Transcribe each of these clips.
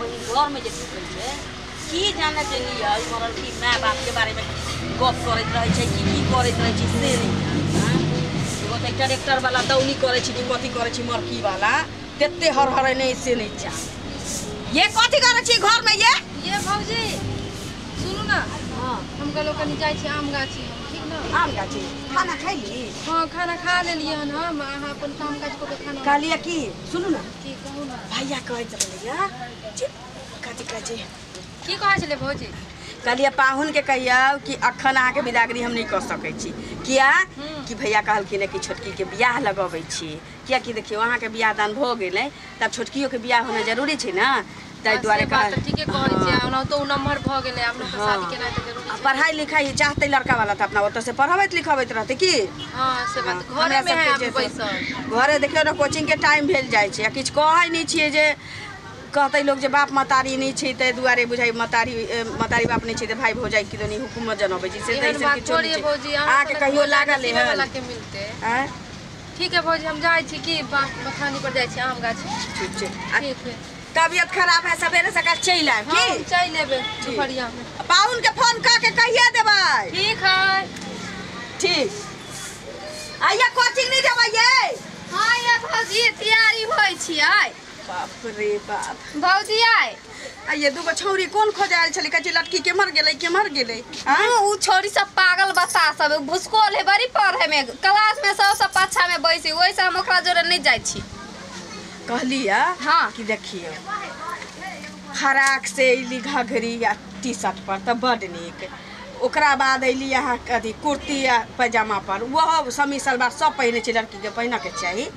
बहिन घर में जे ढुकै छै की जाने के लिए मरल की my बाप के बारे में गप करैत रहै छै की की करैत रहै छै से नहीं जाने। एगो तऽ ट्रैक्टर वाला दौनी करै छै कि कथी करै छै मरकी वाला तेते हर हर नहीं से नहीं जान। ये कथी करै छी घर में ये? ये भौजी सुनू ना। हाँ हम कहलहुँ कनी जाइ छी आम गाछी। ठीक ना? आम गाछी खाना खैली? हाँ खाना खा लेलियै हन हम। अहाँ अपन काम काज कऽ के खाना कहलियै की सुनू ना की कहू ना। भैया कहैत रहलै जे कथी कहै छै की कहै छलै भौजी? कहलियै पाहुन के कहियौ कि अखन अहाँके विदागरी हम नहीं कऽ सकै छी। किया कि भैया कहलखिन कि छोटकी के बियाह लगबै छी। कियाकि देखियौ अहाँके बियाह दान भऽ गेलै तब छोटकियो के बियाह होना जरूरी छै ना, ताहि दुआरे कहल। ठीके कहै छी। ओना तो नम्बर भऽ गेलै आब लोक शादी केनाइ तऽ जरूरी छै। पढ़ाई लिखाई चाहतै लड़का वाला तऽ अपना ओतऽ से पढ़बैत लिखबैत रहतै की। हाँ से बात घरे में है अभी बैसल। घरे देखियौ ने कोचिंग के टाइम भेल जाइ छै आ किछु कहै नहि छियै जे कहतै लोक जे बाप महतारी नहि छै ताहि दुआरे बुझाइ महतारी महतारी बाप नहि छै तऽ भाइ भौजाइ कि दनी हुकुमत जनबै छै से तऽ एहन बात थोड़ी है भौजी। अहाँके कहियो लागल एहन आँय? ठीक है भौजी हम जाइ छी कि बथानी पर जाइ छी आम गाछी। ठीक छै। ठीक है। तबियत खराब है सवेरे सकाल चलि आयब की? चलि एबै दुपहरिया में। पाहुन के फोन कऽ के कहिया देबै? ठीक है। ठीक। आइया कोचिंग नहीं जेबै ये? हाँ ये भौजी तैयारी होइ छियै। बाप रे बाप भौजी आइ आइये दूगो छौरी कोन खोजायल छलै कहै छै लटकी केम्हर गेलै केम्हर गेलै। हाँ उ छौरी सब पागल बता सब भुसकोल है बड़ी पढ़े में क्लास में सब सब पाछा में बैसी ओहिसे हम ओकरा जोरे नहीं जाइ छी। कहलिया हाँ कि देखियौ फराक से अयली घघरी या टी शर्ट पर तऽ बड नीक, ओकरा बाद अयली अहाँ अथी कुर्ती या पैजामा पर ओहो समीज सलवार सब पहिने छै लड़कीके पहिनऽके चाही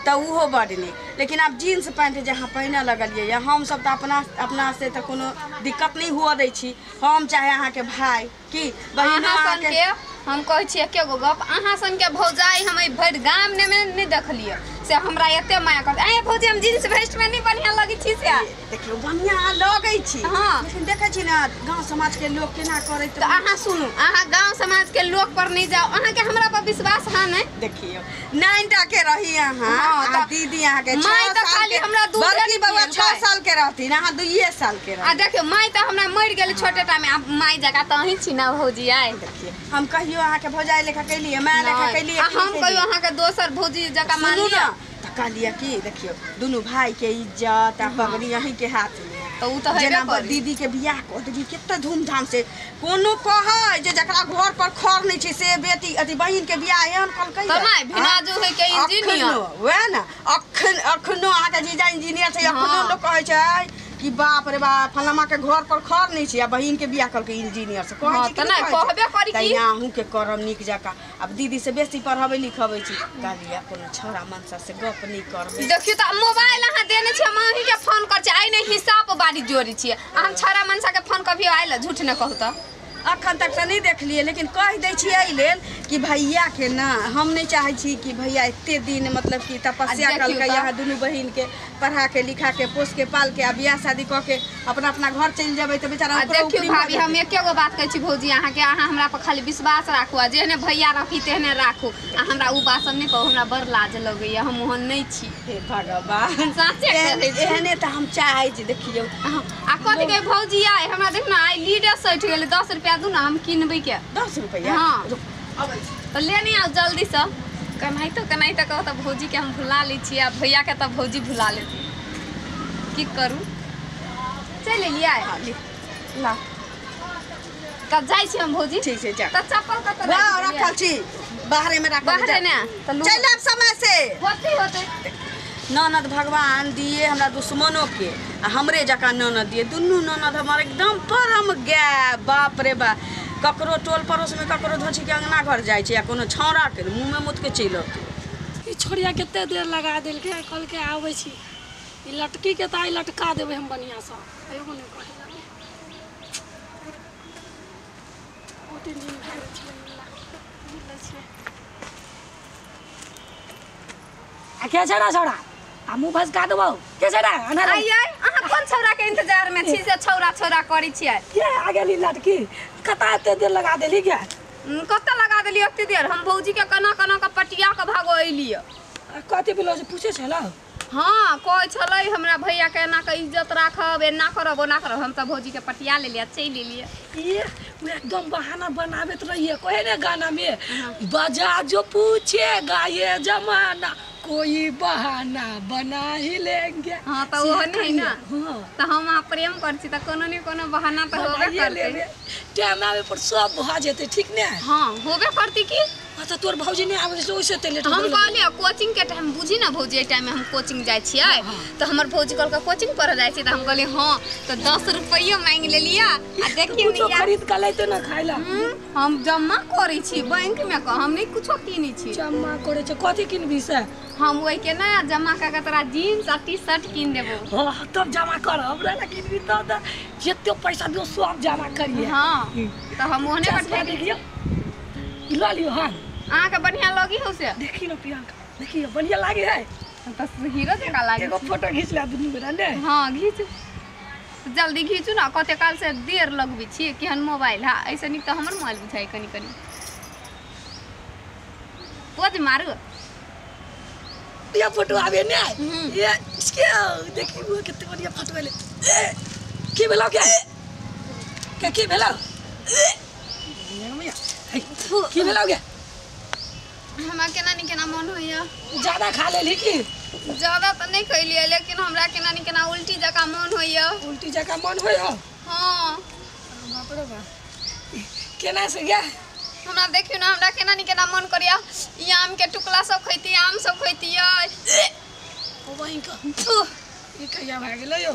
तऽ ओहो बड नीक। लेकिन आब जीन्स पैंट जे अहाँ पहिनऽ लगलियै यऽ हमसब तऽ अपना अपना से तऽ कोनो दिक्कत नहि हुअ दै छी हम, चाहे अहाँके भाय की बहिन। अहाँके हम कहै छी एके गो गप, अहाँ सनके भौजाइ हम एहि भरि गाम ने में नहीं देखलियै से हमरा एते माया करतै। आँय भौजी हम जीन्स वेस्ट में नहीं बढ़िया लगै छी से? देखियौ बढ़िया लगै छी। हाँ लेकिन देखै छी ने गाँव समाज के लोक केना करैत। तऽ अहाँ सुनू अहाँ गाँव समाज के लोक पर नहीं जाओ, अहाँके हमरा पर विश्वास है नहीं? देखियौ 9 के रही अहाँ दीदी अहाँके माय तऽ खाली हमरा दू बड़की बौआ 6 साल के रहथिन अहाँ 2 साल के रही। आ देखियौ माय तऽ हमरा मरि गेलै छोटे टा में, आब माय जकाँ तऽ अहीं छी ना भौजी। आइ देखियौ हम कहियो अहाँके भौजाइ लेखा कैलियै my लेखा कैलियै? हम कहियो अहाँके दोसर भौजी जकाँ मानलियै? तऽ कहलियै कि देखियौ दुनू भाई के इज्जत आ पगड़ी अहीं के हाथ में तऽ उ तऽ हेबे करी। दीदी के बियाह कऽ देली कते धूमधाम से, कोनो कहै जे जकरा घर पर खर नहीं छै से बेटी अथी बहिन के बियाह एहन कलकै तऽ माय भिनाजू होइ के इंजीनियर वएह ने। अखन अखनो अहाँके जीजा इंजीनियर छै, अखनो लोक कहै छै कि बाप रे बाप फलामा के घर पर खर नहीं छै आ बहिन के बियाह कलकै इंजीनियर से। कहै छै तऽ नहि कहबे करी की अहूँ के करब नीक जकाँ। आब दीदी से बेसी पढ़बै लिखबै छी कहलियै कोनो छौड़ा मनसा से गप नहीं करबै। देखियौ तऽ मोबाइल अहाँ देने छी हम अहीं के फोन करै छी, आइ नहि हिसाब बारी जोड़ै छियै। हम छौड़ा मनसा के फोन कभियो आयल झूठ नहि कहू तऽ अखन तक तऽ नहीं देखलियै, लेकिन कहि दै छियै एहि लेल कि भैया के ना हम नहीं चाहै छी कि भैया एते दिन मतलब कि तपस्या कलकै अहाँ दुनू बहिन के पढ़ा के लिखा के पोस के पाल के आ बियाह शादी कऽ के अपना अपना घर चलि जेबै तऽ बेचारा। देखियौ भाभी हम एके गो बात कहै छी भौजी अहाँके, अहाँ हमरा पर खाली विश्वास राखू आ जेहने भैया रखी तेहने राखू आ हमरा ओ बात सब नहि कहू, हमरा बड़ लाज लगैया हम ओहन नहि छी। हे भगवान साँचे कहै छी एहने तऽ हम चाहै छी। देखियौ आ कथी कहै भौजी आइ हमरा देख ने आइ लीडर सठि गेलै 10 रुपया दू ना हम किनबै के 10 रुपया। हाँ तऽ लेने आउ जल्दी से। कनाहितो कनाहितो कहो तऽ भौजी के हम भुला लै छियै आ भैया के तऽ भौजी भुला लेती, की करू चलि एलियै। ला तब जाइ छी हम भौजी। ठीक छै तऽ चप्पल कतऽ राखल छी? बाहरे में राखल। बाहरे ने तऽ चलि आब समय से होतै होतै। ननद भगवान दिए हमरा दुश्मनों के आ हमरे जकाँ ननद दिए, दुनू ननद हमर एकदम परम गाय। बाप रे बाप ककरो टोल पड़ोस में ककरो धोछी के अंगना घर जाइ छै आ कोनो छौड़ा के मुँह में मुत के चलि अतै। ई छोड़िया कते देर लगा देलकै, कहलकै आबै छी ई लटकी के तऽ आइ लटका देबै हम बढ़िआँसँ, एगो नहि कहै लागै। 2-3 दिन भए गेल छलै मिलै छियै। आ के छै रे छौड़ा आ मुँह भसका देबौ के छै रे? आइयै अहाँ कोन छौड़ा के इंतजार में छी से छौड़ा छौड़ा करै छियै? के आ गेली लटकी कता एते देर लगा देली के? कतऽ लगा देली एते देर? हम भौजी के कना कना के पटिया के भागो अइलियै। कथी भेलो से पूछे छलौ? हाँ कहै छलै हमरा भैया के एना के इज्जत राखब एना करब ओना करब हम तऽ भौजी के पटिया लेलियै चलि एलियै। ये वो एकदम बहाना बनाबैत रहिए कहे ने गाना में बजा जो पूछेगा ये जमाना कोई बहाना बना ही लेंगे। हाँ तो वो नहीं ना। हाँ तो हम अहाँ प्रेम करै छी तऽ कोनो ने कोनो बहाना तऽ होबे करतै। टाइम आबे पर सब भऽ जेतै ठीक ने। हाँ होबे करतै की। हाँ तो तोर भौजी नहीं आबै छै ओइसे ते लेट। हम कहलियै कोचिंग के टाइम बुझी ना भौजी एहि टाइम में हम कोचिंग जाइ छियै तऽ हमर भौजी कहलकै कोचिंग पढ़ऽ जाइ छियै तऽ हम कहलियै हाँ तऽ 10 रुपैयो मांगि लेलियै आ देखियौ कुछो खरीद के लैते ना खाइ ला। हम जमा करै छी बैंक में कऽ हम नहीं कुछो किनै छी। जमा करै छै कथी किनबी से? हम ओहि के ना जमा कऽ के तोरा जीन्स आ टी शर्ट कीन देबो। हाँ तब जमा कर हमरा ना किनबी तब जते पैसा दियो सब जमा करिए। हाँ तऽ हम ओहने पर देखियो ल लियो। हाँ अहाँ के बढ़िया लगी हो से देखी ना प्रियंका देखियो बढ़िया लागे है तऽ हीरो जकाँ लागे। एगो फोटो घीच ले दुनू गोरा ने। हाँ घीच जल्दी घीचू ना कते काल से देर लगबै छी केहन मोबाइल है ऐसे नीक तऽ हमर मोबाइल बुझाइ कनी कनी पोज मारू ये फोटो आबे ने ये इसके देखी वो कितने बढ़िया फोटो आले। की भेलौ के के की भेलौ की भेलौ के? हमरा केना नी केना मन होइया। ज्यादा खा लेली की? ज्यादा तऽ नहीं खैलियै लेकिन हमरा केना नी केना उल्टी जकाँ मन होइया। उल्टी जकाँ मन होइया? हाँ बाप रे बाप केना से गया? हमरा देखियौ ना हमरा केना नी केना मन करैया ई आम के टुकड़ा सब खैती आम सब खैतियै। ओ बहिन का ई कहिया भए गेलै यौ?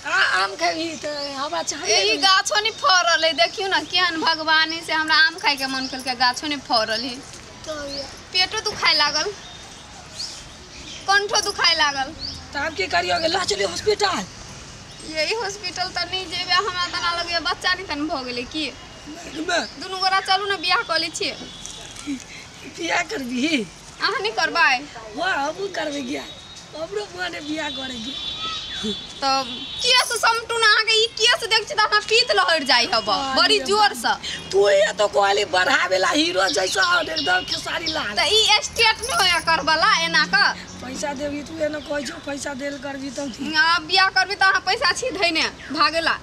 आ आम खेबही तऽ हमरा चाही। ई गाछो नहीं फड़ल है देखियौ ना केहन भगवानी से हमरा आम खाइके मन केलकै गाछो नहीं फड़ल है। पेटो दुखाए लागल कंठो दुखाए लागल। तऽ आब की करियो गे? ल चलियो हॉस्पिटल। यही हॉस्पिटल तऽ नहीं जेबै हमरा तना लगैया बच्चा नहीं तन भऽ गेलै की। दुनू गोरा चलू ना बियाह कऽ लै छियै। बियाह करबही? अहाँ नहीं करबै? हाँ हमहूँ करबै गे हमरो मने बियाह करेगी। तऽ केस समटू ना अहाँके ई केस देख छी तऽ हमरा पीत लहरि जाइ हब बड़ी जोर से। तू ये तो कहली बढ़ावेला हीरो जैसा एकदम खेसारी लाल। तऽ ई स्टेट नहीं होया करबला एना क पैसा देबी तू एना कहै छौ पैसा देल करबी तब ठीक। आ बियाह करबी तऽ अहाँ पैसा छी धैने भागेला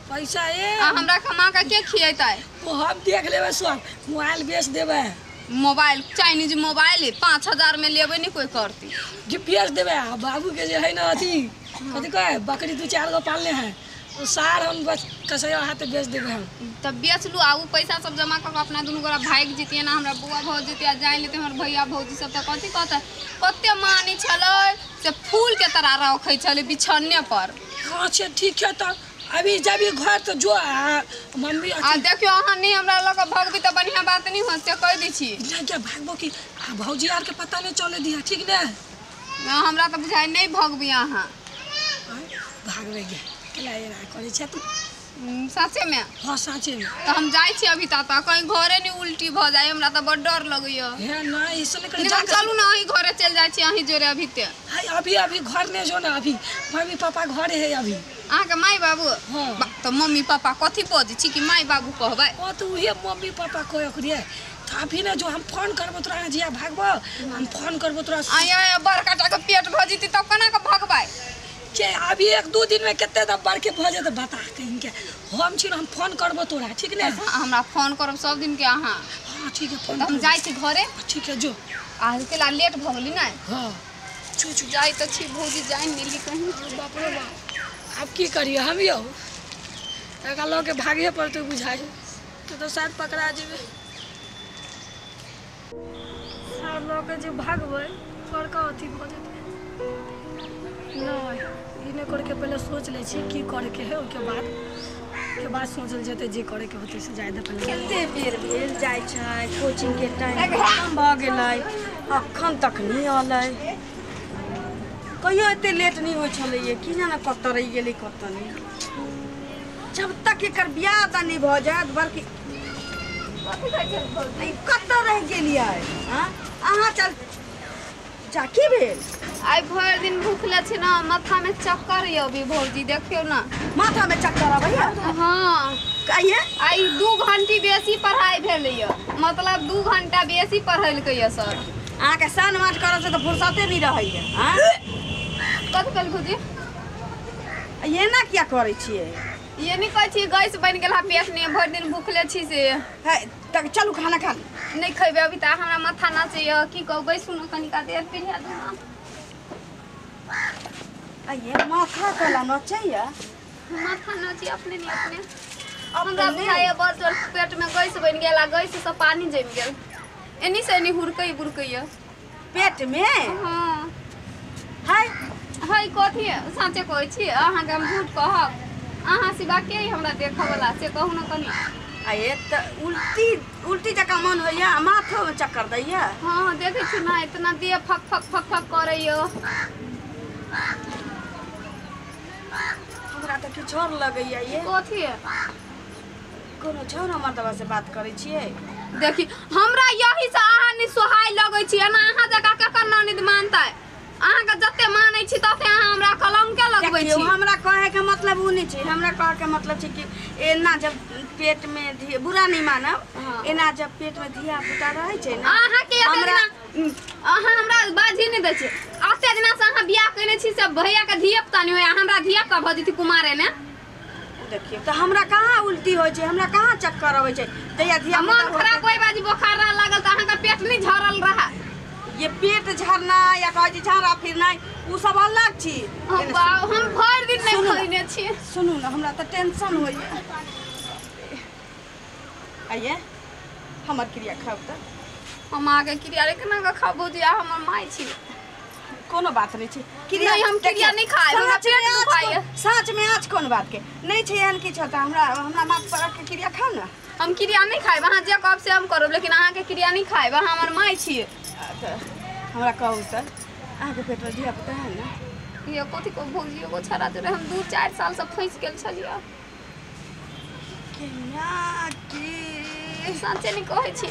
पैसा ए आ हमरा कमा के के खियेतै? वो हम देख लेबै सब मोबाइल बेच देबै। मोबाइल चाइनीज मोबाइल 5000 में लेबै नहीं कोई करती जे बेच देबै। आ बाबू के जे है ना अथी कथी कहे बकरी 2-4 गो पालने हैं वो सार हम बस कसैया हाथ बेच देबै हम। तब बेच लू आ उ पैसा सब जमा कऽ के अपना दुनू गोरा भागि जैतियै ना हमरा बौआ भऽ जैतियै आ जानि लेतै हमर भैया भौजी सब तऽ कथी कहतै कते मानै छलै से फूल के तरह रखै छलै बिछौने पर। हाँ अच्छा ठीक है तब अभी जब घर तो जो मम्मी आ देखियो अहाँ नहीं हमरा लऽ कऽ भगबी तऽ बढ़िया बात नहीं होत से कहि दै छी। नहीं क्या भागबो की आ भौजी आर के पता नहीं चले दिया ठीक ने? ना हमरा तऽ बुझाइ नहीं भगबी अहाँ। भागबै गे केला एना करै छै तू साचे में? हाँ साचे में। तऽ हम जाइ छी अभी ता कहीं घरे नहीं उल्टी भऽ जाइ हमरा तऽ बड़ डर लगैया। हे ना ऐसे नहीं कर चलू ना अहीं घरे चलि जाइ छी अहीं जोरे अभी ते। हाय अभी अभी घर नहीं जो ना अभी मम्मी पापा घरे है अभी। अहाँके माय बाबू? हाँ तऽ मम्मी पापा कथी बजै छी कि माय बाबू कहबै? ओ तऽ उहे मम्मी पापा कहै ओकरे। तऽ अभी ने जो हम फोन करबो तोरा जिया भागबो हम फोन करबो तोरा। आय बड़का टा के पेट भऽ जेतै तब केना के भगबै? के अभी 1-2 दिन में कते दा बड़के भऽ जेतै बता कहीं के हम छी हम फोन करबो तोरा ठीक ने? हमरा फोन करब सब दिन के अहाँ। हाँ ठीक है फोन। हम जाइ छी घरे। ठीक है जो आ केला लेट भऽ गेली ने। हाँ छू छू जाइ तऽ छी भौजी जाइ नेली कहीं। बाप रे बाप आब की करिए हम यौ एकरा लऽ के भागिए पड़तै बुझाइ तो शायद पकड़ा जेबै। सार लऽ के जे भागबै बड़का अथी भऽ जेतै। नहीं ई नहि करके पहले सोच लै छी की करके है ओहिके बाद सोचल जेतै जे करके होतै से जाय दे पहले। कते बेर भेल जाइ छै कोचिंग के टाइम खत्म भऽ गेलै अखन तक नहि अलै। कहियो एते लेट नहीं होइ छलैया की जाने कतऽ रहि गेलै कतऽ नहि। जब तक एकर बियाह दान नहि भऽ जायत बड़की कतऽ रहि गेलियै? अहाँ चल जा की भेल? आइ भरि दिन भूखले छी ना माथा में चक्कर अभी भौजी देखियो ना। माथा में चक्कर अबैया? हाँ कहिए आइ 2 घंटी बेसी पढ़ाई भेलैया मतलब 2 घंटा बेसी पढ़ेलकै सर। अहाँके सान माट करऽ से तऽ फुर्सते नहीं रहैया। कथि कहली भौजी? एना किया करै छियै? ये नहीं कहै छी गैस बनि गेल हा पेट ने, भरि दिन भूखले छी से। है तऽ चलू खाना खा ली। नहीं खैबे अभी तऽ हमरा माथा नाचैया, की कहू गै सुनू कनिका देर पिन्हा दू ना। आ ये माथा कला नचैया? माथा नाची अपने नहीं अपने। हमरा बुझाइया बड़ जोर पेट में गैस बनि गेल आ गैस से पानी जमि गेल, एनी से एनी हुरकै बुरकैया पेट में। हाँ हाय हाय कथी साँचे कहै छी अहाँके, हम झूठ कहब? अहाँ सिवा के हमरा देखऽ वाला से कहू ना कनी। आ ये तऽ उल्टी उल्टी जकाँ मन होइया, माथो में चक्कर दैया। हाँ देखै छी ना इतना देह फक फक फक फक करैया। हमरा तऽ किछु आओर लगैया। ये कथी? कोनो छौरा मर्दबा से बात करै छियै? देखी हमरा यही से अहाँ नि सोहाय लगै छी, एना अहाँ जकाँ केकर ननद मानतै? अहाँके जते मानै छी तते अहाँ हमरा कलंके लगबै छी। हमरा कहै के मतलब उ नहि छै, हमरा कहै के मतलब छै कि एना जब पेट में बुरा नहीं मानब, एना जब पेट में धिया पुता रहै छै ना। अहाँके हमरा अहाँ हमरा बाजी नहि दै छी। अते दिना से अहाँ बियाह केने छी से भैया के धिया पुता नहि होइया, हमरा धिया पुता भऽ जेतै कुमारे ने। देखियौ तऽ हमरा कहाँ उल्टी होइ छै, हमरा कहाँ चक्कर अबै छै? जहिया धिया मन खराब होय बाजी बोखार रह लागल तऽ अहाँके पेट नहि झरल रहै। ये पेट झरना या कहै छै झाड़ा फिरनाइ उ सब अलग छी। हम भरि दिन नहि खैने छी। सुनू ना हमरा तऽ टेंशन होइया। आइए हमर क्रिया खाउ तऽ। हम अहाँके क्रिया रे केना कऽ खाउ भौजी? अहाँ हमर माय छी। कोनो बात नहीं छै। क्रिया हम क्रिया नहीं खाए, हमरा पेट दुखाइया। साँच में आँच कोन बात के नहीं छै, एहन किछु होता हमरा हमरा माथ पर रख के क्रिया खाउ ना। हम क्रिया नहीं खाएब, अहाँ जे कहब से हम करब, लेकिन अहाँके क्रिया नहीं खाएब, अहाँ हमर माय छी। हमरा कहू तऽ अहाँके पेट में धिया पुता है ना? ये कथी कहू भौजी, एगो छड़ा जोड़े हम 2-4 साल से फँसि गेल छलियै। केना की साँचे नहीं कहै छी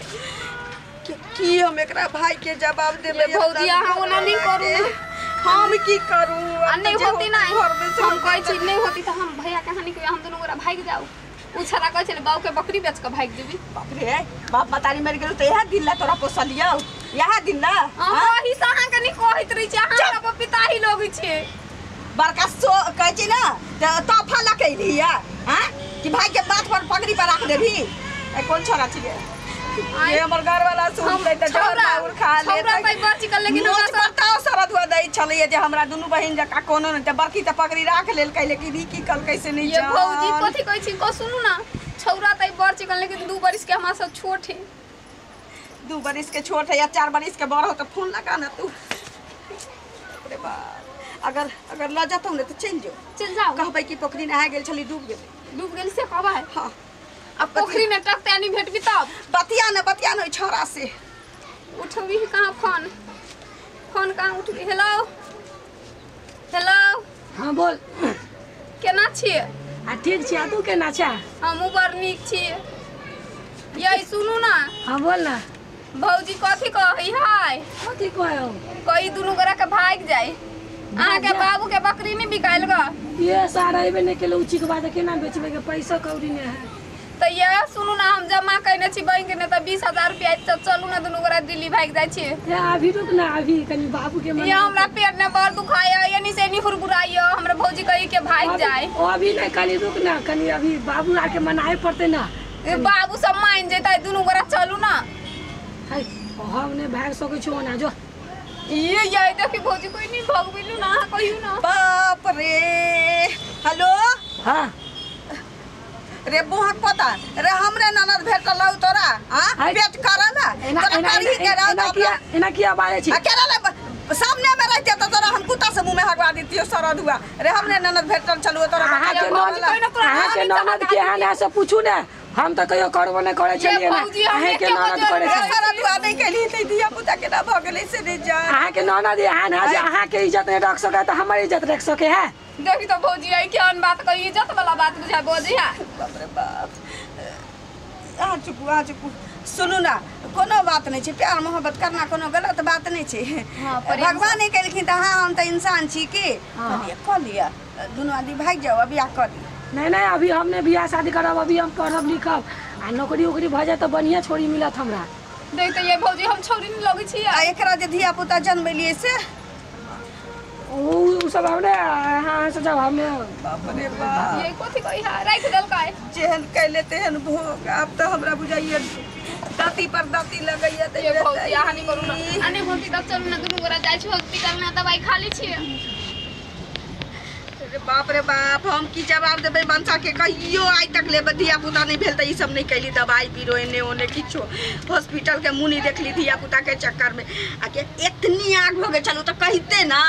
की हम एकरा भाई के जवाब देबै? भौजी अहाँ ओना नहीं करू, हम की करू? आ नहीं होती ना, हम कहै छी नहीं होती तऽ हम भैया के हानि हम दुनू गोरा भागि जाउ। उ छड़ा कहै छलै बाबू के बकरी बेच के भागि जेबी। बाप रे बाप मतारी मरि गेल तऽ इएह दिन ला तोरा पोसलियौ, इएह दिन ला। अहाँ से अहाँके नहीं कहैत रहै छी, अहाँ हमरा पिताही लगै छी। बड़का सो कहै छी ना तऽ तोहफा लऽ के अयली हाँ कि भाई के माथ पर पगड़ी पर राख देबी? कोन छोरा छियै ये? हमर घर वाला सुन ले त जहर माउर खा ले। छौरा भाई बच गेल, लेकिन हमरा बताओ शरद हुआ दै छलैया जे हमरा दुनू बहिन जकाँ कोनो नहि, त बड़की त पगड़ी राख लेलकै, लेकिन ई की कलकै से नहीं ये भौजी कथी कहै छी? को सुनू ना, छौरा त बच गेल, लेकिन 2 बरिस के हमरा सब छोट है। 2 बरिस के छोट है या 4 बरिस के बड़ हो त फोन लगा ना तू। अरे बाप, अगर अगर ल जतौ ने त चलि जो, चलि जाओ। कहबै कि पोखरी नहा गेल छली, डूब गेलै। डूब गेल से कहबै? हां। अब पोखरी में टकते नहीं भेटबी तब बतिया न, बतिया न छोरा से। उठबी कहाँ फोन? फोन कहाँ उठबी? Hello hello. हाँ बोल। केना छियै? आ ठीक छी, आ तू केना छा? हमहूँ बड़ नीक छियै। ये सुनू ना। हाँ बोल ना। भौजी कथी कहै है? कथी कहै? कही दुनू गोरा के भागि जाय। अहाँके बाबू के बकरी नहीं बिकायल ग? ये सारा एबे नहीं केले, उची के बाद केना बेचबे के, पैसा कौड़ी नहीं है। तो ये सुनू ना, हम जमा कने छी बैंक ने त 20,000 रुपया, त चलू ना दुनू गोरा दिल्ली भागि जाइ छी। ये अभी रुक ना, अभी कनी बाबू के मन ये हमरा पेट ने बड़ दुखाय, एनी से एनी हुरगुराय, हमरा भौजी कही के भागि जाय। ओ अभी नहीं, कनी रुक ना, कनी अभी बाबू आके मनाए पड़ते ना। ए बाबू सब मान जेतै, दुनू गोरा चलू ना। है हम ने भाग सकै छी ओना जो। ये देखी भौजी कोई नहीं भागबिलू ना, अहाँ कहियौ ना। बाप रे। हेलो। हां रे बुहक पता रे, हमरे ननद भेटल हौ तोरा। हां पेट करल तोरा करी के रह एना किया, एना किया बाजै छी? केना ले सामने में रहते त तोरा हम कुत्ता से मुंह में हगवा दितियो सरद हुआ। रे हमरे ननद भेटल छलु तोरा। अहाँ के ननद के अहाँ से पूछू ने, हम त कहियो करबो नै करै छलियै ना। अहाँ के ननद करै छै सरद हुआ नै केली त धिया पुता केना भ गेलै से नै जान। अहाँ के ननद अहाँ ना जे अहाँ के इज्जत नै रख सकै त हमर इज्जत रख सकै है। देखी तो भौजी आई केहन बात कही, इज्जत वाला बात बुझाय बजै है। बाप रे बाप। आ चुप आ चुप। सुनू ना, कोनो बात नहीं छै, प्यार मोहब्बत करना कोनो गलत बात नहीं छै। भगवान नहीं केलखिन त हाँ हम त इंसान छी की कऽ लिअ, दुनू आदमी भागि जाउ, अभी आ कऽ लिअ। नहीं नहीं, अभी हमने बियाह शादी करब, अभी हम पढ़ब लिखब आ नौकरी उकरी भऽ जाए तऽ बढ़िया छोरी मिलत हमरा। देख त ये भौजी हम छोरी नहीं लगै छी। आ एकरा जे धिया पुता जन्मेलियै से ओ उ सब हमरे हां से जब हमे बाप रे बाप ये कथि कहि हा राख देलकै जेहन कैले तेहन भोग। आब तऽ हमरा बुझाइए दाती पर दाती लगैया त ये भौजी अहाँ नहीं करू ना अने भौजी तब चलू ना दुनू गोरा जाइ छी हॉस्पिटल में दवाई खा लै छियै। अरे बाप रे बाप हम की जवाब देबै मनसा के? कहियो आइ तक ले धिया पुता नहीं भेल त ई सब नहीं कैली दवाई बीरो एने ओने किछो हॉस्पिटल के मुँह नहीं देखली धिया पुता के चक्कर में। आ के इतनी आग हो गई चलू तो कहिते ना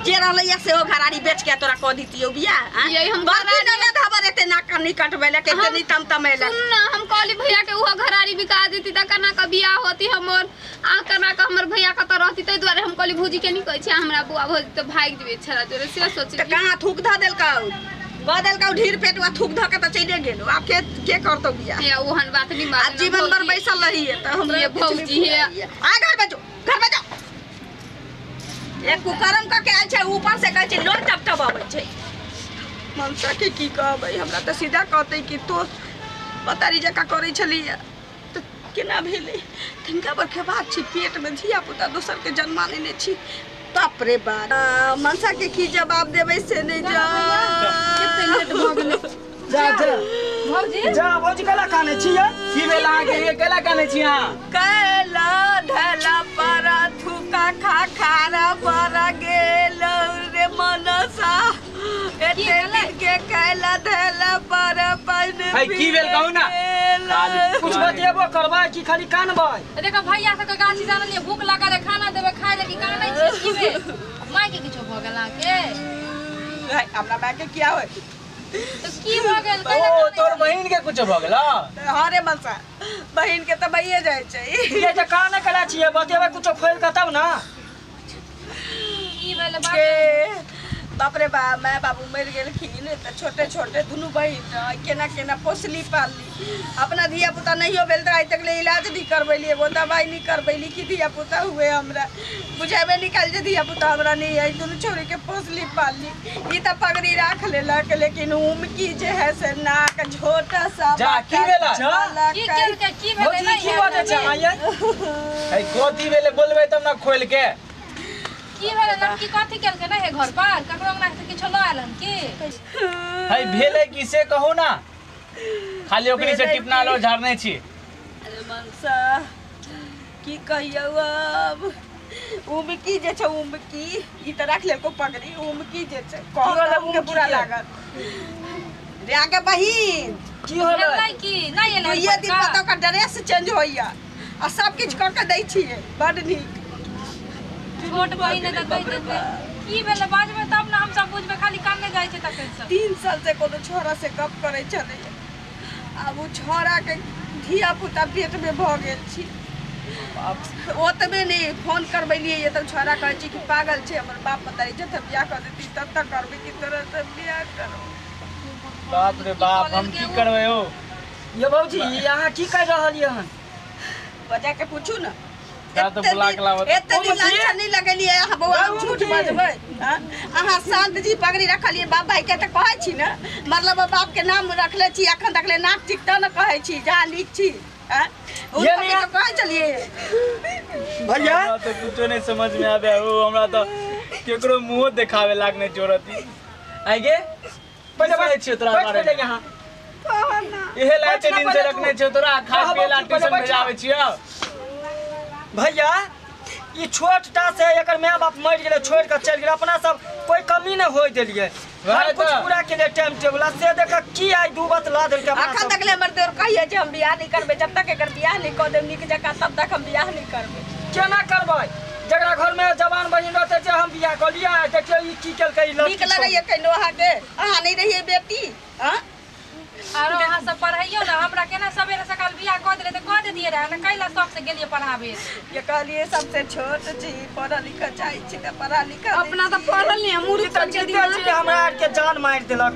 जे रहलैया सेहो घरारी बेच के तोरा कह दितियौ बियाह। यही हम घरारी ना धबर एते नाक नहीं कटबैला के एते नहीं तमतमेला। सुन ना हम कहली भैया के उहो घरारी बिका देती त कना के बियाह होती हमर आ कना के हमर भैया कत रहती तै दुआरे हम कहली भौजी के नहीं कहै छी हमरा बुआ भौजी त भागि जेबै छरा जोरे से सोचली त कहां थूक ध देलकौ कह देलकौ ढीर पेटवा थूक ध के त चले गेलो। आब के करतौ बियाह? हे ओहन बात नहीं माने जीवन भर बैसल रहिए त हमरा ये भौजी हे आ घर में जो घर में जाओ। एक कुकरम क के आयल छै ऊपर से कहै छै लोर टप टप आबै छै। मनसा के की कहबै हमरा त सीधा कहतै कि तो बतारी जका करै छलियै त केना भेलै? तिनका पर के बात छी पेट में धिया पुता दोसर के जन्मा लेने छी। बाप रे बाप मनसा के की जवाब देबै से नहीं जा। कते लेट भ गेलै। जा जा भौजी जा भौजी केला काने छियै? की भेल अहाँ के? ये केला काने छी अहाँ? कैला ढला पर थूका खा खारा पर गेल रे मनसा एते दिन के कैला ढला पर पानि है की भेल कहू ना? कुछ बतियेबो करबै कि खाली कानबै? देखो भैया सबके गाछी जानलियै भूख लागल है खाना देबै खाय ले कि कानै छी की भेल? माय के किछो भ गेल अहाँके? हमरा माय के किया होय तो की भ गेल? ओ तोर बहिन के कुछ भ गेल? हां रे मनसा बहिन के त भइए जाइ छै। ये जे काने कला छियै बतियेबै कुछो खोल के तब ना। की भेल बाप के? बाप रे बाप my बाबू मरि गेलखिन त छोटे छोटे दुनू बहिन केना केना पोसली पालली। अपना धिया पुता नहियो भेल त आइ तक ले इलाज नहीं करबैली एगो दवाई नहीं करबैली कि धिया पुता हुए हमरा बुझेबे निकाल जे धिया पुता हमरा नहीं है। दुनू छोरी के पोसली पालली ई त पगड़ी राख लेलक लेकिन उमकी जे है से नाक छोटा सा जा की भेला? की केलकै की भेलै? नहीं की बात छै आइए है कथी भेलै बोलबै तब ना खोल के। की भेलै लड़की कथी केलकै नै हे घर पर ककरो अंगना से किछो ल आलन की है भेलै की से कहू ना? खाली ओकरी से टिपना लो झाड़ने छी। अरे मनसा की कहियौ अब उमकी जे छै उमकी ई त राख लेलको पगड़ी उमकी जे छै कहल के बुरा लागत रे आगे बहिन की होलै? की नै एलै ये दिन पता ओकर ड्रेस चेंज होइया आ सब किछ क के दै छियै बड नीक। छोट बहिन है त कहि देतै की भेलै बाजबै तब ना हम सब बुझबै खाली काने जाइ छै तखन से। 3 साल से कोनो छोरा से गप करै छलै आब उ छोरा के धिया पुता पेट में भ गेल छी। ओतबे नहीं फोन करबैलियै तब छोरा कहै छै कि पागल छै हमर बाप बताई जब तक बियाह कर देती तब तक करबै कि तोरा से बियाह करो। बाप रे बाप हम की करबै हो? ये भौजी अहाँ की कह रहलियै हन? बजा के पूछू ना। जा तो बुला के लाबत। एते दिन लाछा नहीं लगेलियै अहाँ बौआ हम झूठ बजबै? अहाँ शांत जी पगड़ी रखलियै बाप भाई के त कहै छी ना मतलब बाप के नाम रखले छी अखन तक ले नाक ठीक त न कहै छी जहाँ नीक छी ये नहीं कहै चलिए भैया तो कुछो नहीं समझ में आबे हो हमरा तो केकरो मुंह देखावे लाग नहीं जोरती आइ गे पहिले बैठ छियो तोरा बैठ पहिले यहाँ इहे लाते दिन से रखने छियो तोरा खा पिए ला ट्यूशन भेजावे छियो। भैया ई छोट टा से एकर my बाप मरि गेलै छोड़ के चलि गेलै अपना सब कोई कमी नहीं होय देलियै हर कुछ पूरा के लिए टाइम टेबल से देख की आई दू बात ला देलकै अपना अखन तक ले हमर देवर कहिए जे हम बियाह नहीं करबै जब तक एकर बियाह नहीं क देब नीक जकाँ तब तक हम बियाह नहीं करबै। केना करबै? जकरा घर में जवान बहिन रहतै जे हम बियाह क लियै देखियौ ई की केलकै ई नीक लगैया कहिनो अहाँके अहाँ नहीं रहियै बेटी हां आरो अहाँ सब पढ़ैयो ना हमरा केना सवेरे सकाल बियाह क देले त क देतियै रहे ना कैला शौक से गेलियै पढ़ाबे। ये कहलियै सबसे छोट छी पढ़ल लिखल चाहै छी त पढ़ा लिखा अपना त पढ़ल नहीं मूर्ख त जीते छी हमरा आर के जान मारि देलक।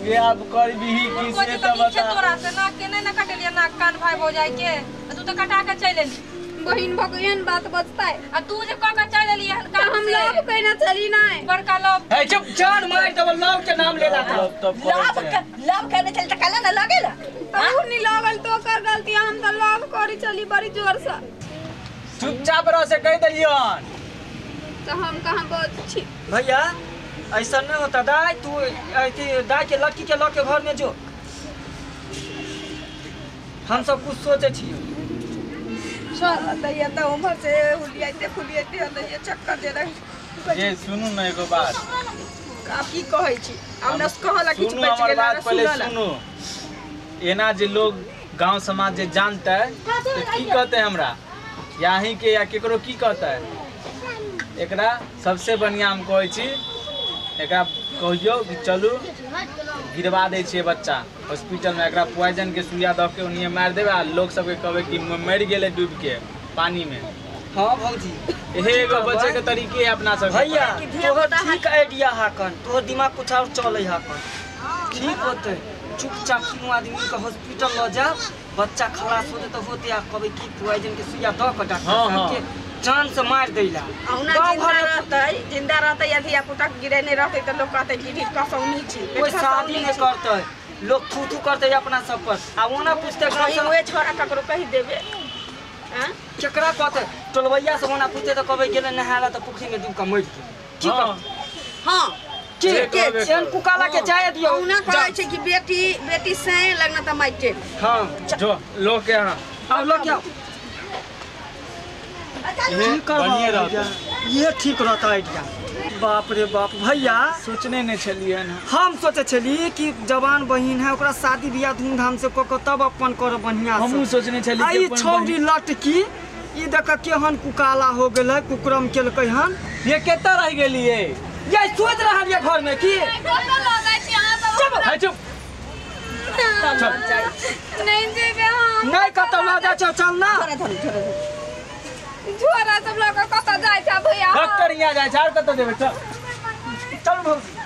ये अब करबी की से त बता तोरा से नाक के नहीं ना कटेलियै नाक कान भाई भौजाई के तू त कटा के चलि एली बहिन भगवान बात बचता है आ तू जे क के चलि एली हन का हम लव कहना चली ना बड़का लव हे चुप जान मार देब लव के नाम लेला था लव लव कहने चली त काला ना लगेला तू नहीं लगल तो कर गलती हम त लव करी चली बड़ी जोर से चुपचाप रह से कह देलियन त हम कहां बच छी भैया। ऐसा नहीं होता दाई, तू अथी दाई के लड़की के लऽ के घर में जो, हम सब कुछ सोचे छियै। तऽ तऽ उम्हर से हुलियाइते फुलियाइते अलै चक्कर दे रहे। ये सुनू न एगो बात, आब की कहै छी, आब न कहला किछु सुनू बचि हमर गेल बात पहिले सुनल। सुनू। एना जे लोग गांव समाज जे जानते तो की कहते हमरा, या अहीं के या केकरो की कहते। एकरा सबसे बढ़िया हम कहै छी, एकरा कहियौ कि चलू गिरवा दै छियै बच्चा हॉस्पिटल में, एकरा पॉइजन के सुइया दऽ के ओनिये मारि देबै आ लोग सबके कहबै कि मरि गेलै डूबि के पानी में। हाँ भौजी, इहे एगो बचे के तरीके है अपना सब। भैया तोहर ठीक आइडिया हाकन, तोहर दिमाग कुछ और चले हाकन, ठीक होते। चुपचाप तीनों आदमी के हॉस्पिटल ल जा, बच्चा खलास होते तो होते, आ कहबै कि पॉइजन के सुइया दऽ के डॉक्टर हाँ, साहब हाँ। के जान से मार दैला। अहुना गाँव जिंदा घर में रहतै, जिंदा रहतै या धिया पुता के गिरेने रहतै तऽ लोक कहतै कि ढीठ कसौनी छी, कोई शादी नहीं करते, लोग थू थू करते अपना सब पर, आ ओना पूछते गाँव कहीं समाज ओए छोरा ककरो कहि देबे, आँ? केकरा कहते, टोलबैया से ओना पूछते तो कहबै गेलै नहाय ला तऽ पोखरी में डूब के मरि गेल। की हाँ। करतै? हाँ के जे के कहबे चैन करू। कुकाला के जाय दियौ। अहुना कहै छै कि बेटी बेटी से लगना तऽ माइटे। हाँ जो लोग के यहाँ अब लोग क्या इहे ठीक करबा बढ़िए भैया, रहतै। ये ठीक रहता आइडिया। बाप रे बाप भैया, सोचने नहीं छलियै हन। हम सोचे छली कि जवान बहिन है ओकरा शादी बियाह धूमधाम से कऽ के तब अपन करब बढ़िया से। हमहूँ सोचने छली आ कि ई अपन छौरी लटकी ई देख केहन कुकाला हो गेलै, कुकरम केलकै हन। ये कतऽ रहि गेलियै? ये सोच रहल ये घर में की कतऽ लऽ जाइ छी अहाँ सब? है चुप। नहीं जेबै हम। नहीं कतौ लऽ जाइ छौ, चल ना। झोरा सब लऽ कऽ कतऽ जाइ छै भैया? डॉक्टर यहाँ जाइ छै, आर कतऽ जेबै? चल चल भौजी।